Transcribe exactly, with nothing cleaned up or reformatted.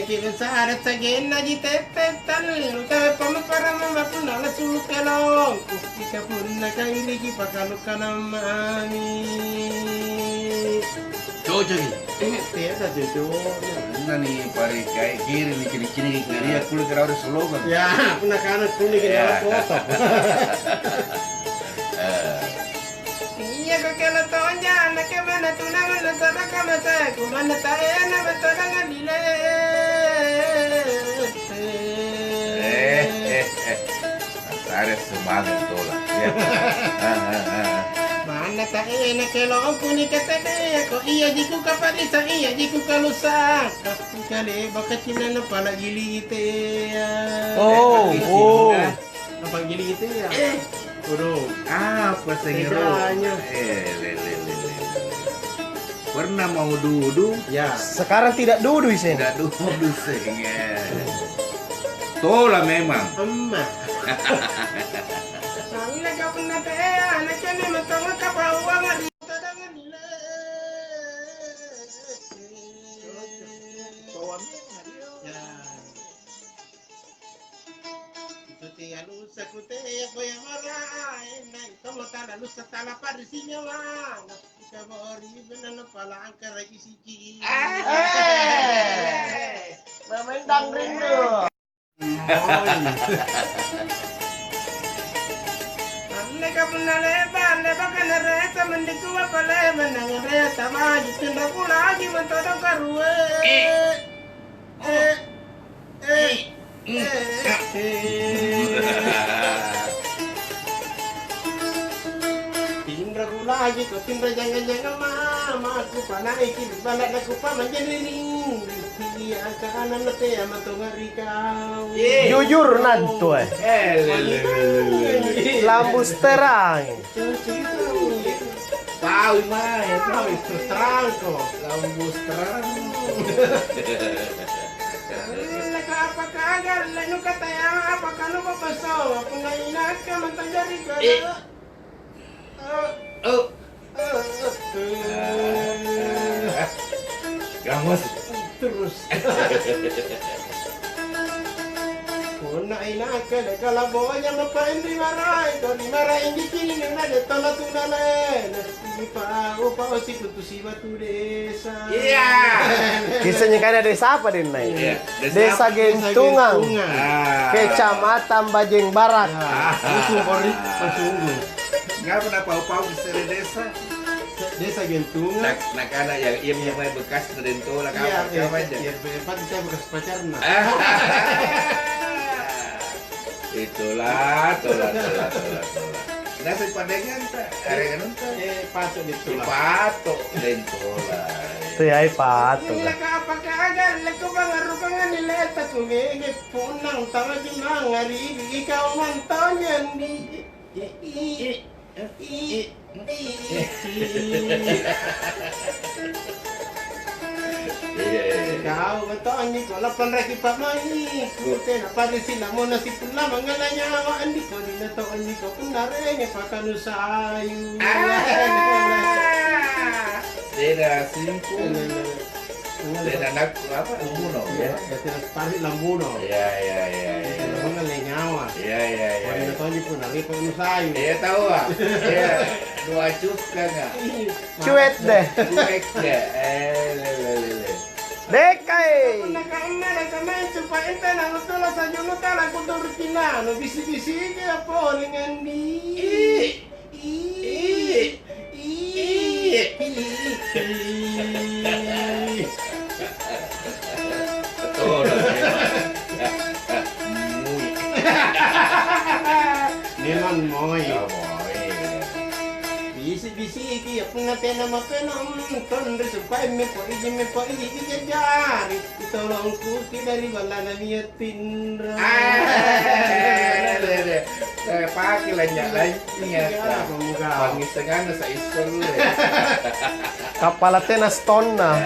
Kira sa'ra sagennaji tette tallu, tapi pammaparang mama punna lasulu kelongku. Ika punna kailiki pakalukanang mami. Cocokki. Eh, tena cocoknya. Punna ni pare kae kiri ni cini-cini ki kiri ya kulit kira udah solongan. Ya, punna kana kuning kira kotor. Eh. Iya, kukela tonja, anaknya mana tunangan, nasaraka masaku, mana taena, matodang adile. Eh, eh, eh. Nasare semangat tola. Ya. Ah, ah, ah, ah. Mana taena, kelongku nikatadeko, iya jiku kaparisa, iya jiku kalusa. Kale baka cinana pala gili itea. Oh, oh. Apa gili itea? Eh. Waduh. Apa sengero? Bedanya. Eh, le, le, le, le. Pernah mau dudu? Ya. Sekarang tidak dudu, Isen. Tidak dudu, seng. Eh. Tola memang. Emma. Anne kau pernah teh, anaknya memang tongok kapauang di todangan nilai. Ya. Itu tea lusa kutea boya maraeng, na itomo tala lusa tala parisi nyawanga. Kabori benang pala angkara isi ki. Eh, memendang rindu. Anne ka punna leba, leba kana reta mendikua pale menang reta maju tinra kulagi mentodong karue. Eh. Eh, eh, eh, eh. Tinra kulagi ko tinra jangang-jangang mama, kupanaiki ri balla' na kupamanjari ri inri. Iya angka ana' na tea matonga ri kau. Jujur nantu, eh. Eh, le, le, le, le, le, le. Lambu sterang. Paui mae, paui terus terangko. Lambu terang. Leka apa kaga, lenu kataya apa kanu bapaso, punna inaka mantajari kau. Eh. Oh. Eh, eh, eh. Gamus. Terus. Punna inaka leka labonya mapaeng ri maraeng, ko ri maraeng gikini na de tala tunalena. Ipau-pau sikontu sibatu desa. Iya. Kisseng kana desa apa, Dennai? Iya. Desa Gentungang. Ah. Kecamatan Bajeng Barat. Ya, langsung kori, langsung. Ngapa napau-pau kisseng desa? Desa Gentungang. Nak, nakana ya, iya, iya, mai bekas na dentola, iya, apa, iya, apa aja? Iya, iya, saya bekas pacarna. Itulah, tola, tola, tola, tola. Nasa padangang ta, areng anunta? Eh, pato di tola. Pato, dentola. Tuh ya, pato. Iya, ka apa kaga, leko bangarukanga nileta kumege punang tawa jumang ari ikau mantonyan di. Iya, iya. Kau betonji ko lapanraki pa'maiku, tena parisi lamona sipulla mangngala nyawa andiko, dina to andiko punna renge pakanu sayu. Ah. Tena simpu. Tena nakku apa? Lambuno, ya? Ya, tena pari lambuno. Iya, iya, iya, iya. Lambuno le nyawa. Iya, iya, iya. Pokoknya tonji pun, tapi pun sayu. Iya, tahu, ah. Iya. Dua cukka, nggak? Cuek deh. Cuek deh. Eh, le, le, le, le. Dekai. Punna kamma na kamma itu, Pak, ente na betul sajuno tala kudur kinano, bisi-bisi ke apa dengan di? Ih. Ih. Ih. Betul. Mui. Memang moi. Oh, moi. Bisi-bisiki, ya, punna tena mapena, mm, tonri sumpaimmi poiji, mi poiji, ija jari. Tolongku ki dari ballana mia tinro. Ah, deh, deh. Saya pakai lanya-lanya. Iya, pemuda. Pangisenganna sa isserre. Kappala tena stonna.